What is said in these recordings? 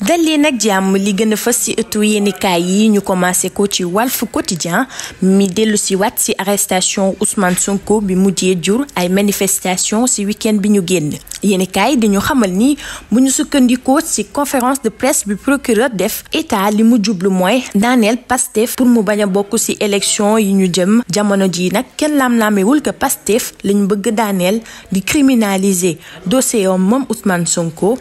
dal leen nag jàmm li gën a fës ci ëttu yéenekaay yi ñu commencé ko ci Walf Quotidien mi dellu si waat ci arrestation Ousmane Sonko bi mujjee jur ay manifestation ci week-end bi ñu génn. yéenekaay di ñu xamal ni bu ñu sukkandikoo ci conférence de presse bi procureur def état li mu jublu mooy daaneel Pastef pour mu bañ a bokk ci élection yi ñu jëm jamono ji nag kenn laam-laamewul que Pastef lañ bëgg daaneel di criminaliser dossier moom Ousmane Sonko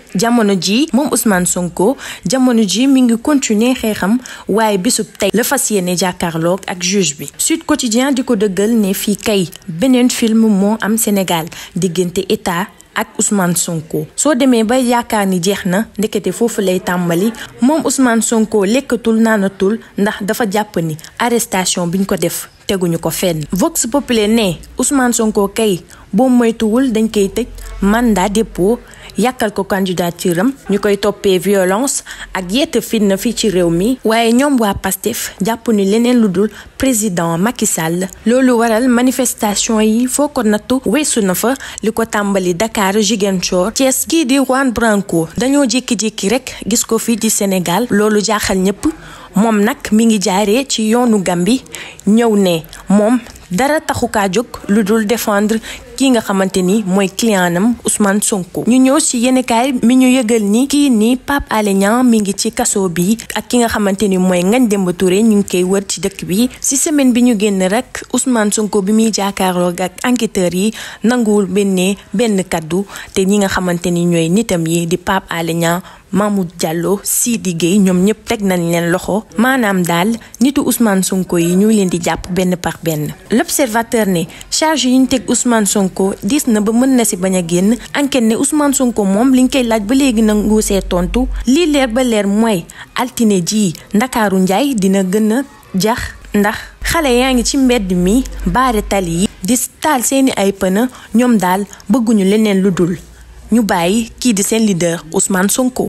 jamono ji mi ngi continuer xeexam waaye bisub tey la fas yéene jàkkaarloog ak juge bi. Sud Quotidien di ko dëggal ne fii kay beneen film moo am Sénégal diggante état ak Ousmane Sonko soo demee ba yaakaar ni jeex na ndekete foofu lay tàmbali moom Ousmane Sonko lekkatul naanatul ndax dafa jàpp ni arrestation biñ ko def teguñu ko fenn. Vox Populi ne Ousmane Sonko kay boo moytuwul dañ koy tëj mandat dépôt yàkkal ko candidature am ñu koy toppee violence ak yett fitna fii ci réew mi waaye ñoom waa Pastef jàpp ni leneen lu dul président Macky Sall loolu waral manifestation yi foo ko nattu weesu na fa li ko tàmbali Dakar Ziguinchor Thiès kii di Juan Branco dañoo jékki-jékki rek gis ko fii di Sénégal loolu jaaxal ñëpp moom nag mi ngi jaaree ci yoonu Gambie ñëw ne moom dara taxu kaa jóg lu dul défendre kii nga xamante ni mooy clientam Ousmane Sonko. ñu ñëw ci yéenekaay mi ñu yëgal ni kii ni Pape Alé Niang mi ngi ci kaso bi ak ki nga xamante ni mooy Ngagne Demba Touré ñu ngi koy wër ci dëkk bi ci semaine bi ñu génn rek Ousmane Sonko bi muy jàkkaarloo ak enquêteurs yi nanguwul benn kaddu te ñi nga xamante ni ñooy nitam yi di Pape Alé Niang Mamoud Diallo Sidi Gueye ñoom ñëpp teg nañ leen loxo maanaam daal nitu Ousmane Sonko yi ñu leen di jàpp benn par benn. L'Observateur ne charge yi ñu teg Ousmane Sonko diis na ba mën na ci bañ a génn enquête ne Ousmane Sonko moom liñ koy laaj ba léegi nangu see tontu lii leer ba leer mooy altine ji Ndakaaru njaay dina gën a jax ndax xale yaa ngi ci mbedd mi baare tali yi di taal seeni ay pëna ñoom daal bëgguñu leneen lu dul ñu bàyyi kii di seen leader Ousmane Sonko.